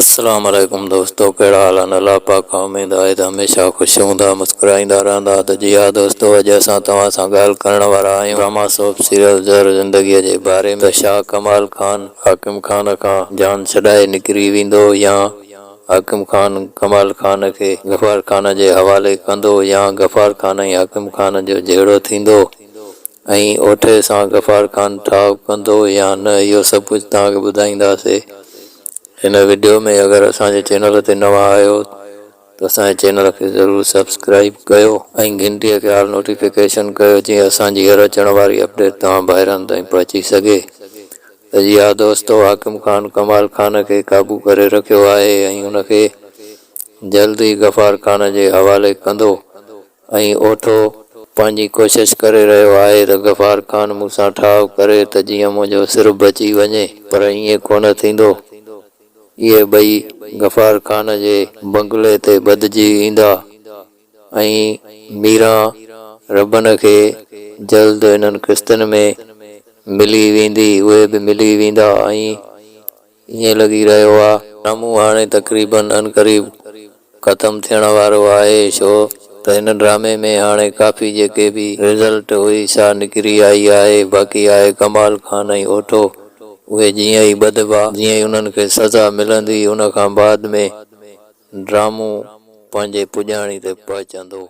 السلام عليڪم دوستو ڪهڙا حال آهن الله پاڪ کان اميد آهي ته هميشه خوش هوندا مسڪرائيندا رهندا ته جي ها دوستو اڄ اسان توهان سان ڳالهه ڪرڻ وارا آهيون ڊراما سوپ سيريل زهر زندگي جي باري ۾ ته شاهه ڪمال خان حاڪم خان کان جان ڇڏائي نڪري ويندو يا حاڪم خان ڪمال خان کي غفار خان جي حوالي ڪندو يا غفار خان ۽ حاڪم خان جو جهيڙو ٿيندو ۽ اوٺي سان غفار خان ٺاهه ڪندو يا نه اهو سڀ ڪجهه توهان کي ٻڌائينداسي هن وڊيو ۾ اگر اسان جي چينل تي نوان آهيو ته اسان جي چينل کي ضرور سبسڪرائيب ڪيو ۽ گهنٽي کي آل نوٽيفڪيشن ڪيو جيئن اسان جي هر اچڻ واري اپڊيٽ توهان ڀائرن تائين پهچي سگهي ته جي ها دوستو حاڪم خان ڪمال خان کي قابو ڪري رکيو آهي ۽ ان کي جلد ئي غفار خان جي حوالي ڪندو ۽ اوٺو پنهنجي ڪوشش ڪري رهيو آهي ته غفار خان مون سان ٺاهه ڪري ته جيئن منهنجو سر بچي وڃي، پر ائين ڪونه ٿيندو. اهي ٻئي غفار خان جي بنگلي تي ٻڌجي ايندا ۽ ميران ربن کي جلد انهن قسطن ۾ ملي ويندي، اهي به ملي ويندا ۽. ائين لڳي رهيو آ. ڊرامو هاڻي تقريبن عنقريب ختم ٿيڻ وارو آهي ڇو ته هن ڊرامي ۾ هاڻي ڪافي جيڪي به رزلٽ هئي سا نڪري آئي آهي باقي آهي ڪمال خان ۽ اوٺو اهي جيئن ئي ٻڌبا جيئن ئي انهن کي سزا ملندي ان کان بعد ۾ ڊرامو پنهنجي پڄاڻي تي پهچندو.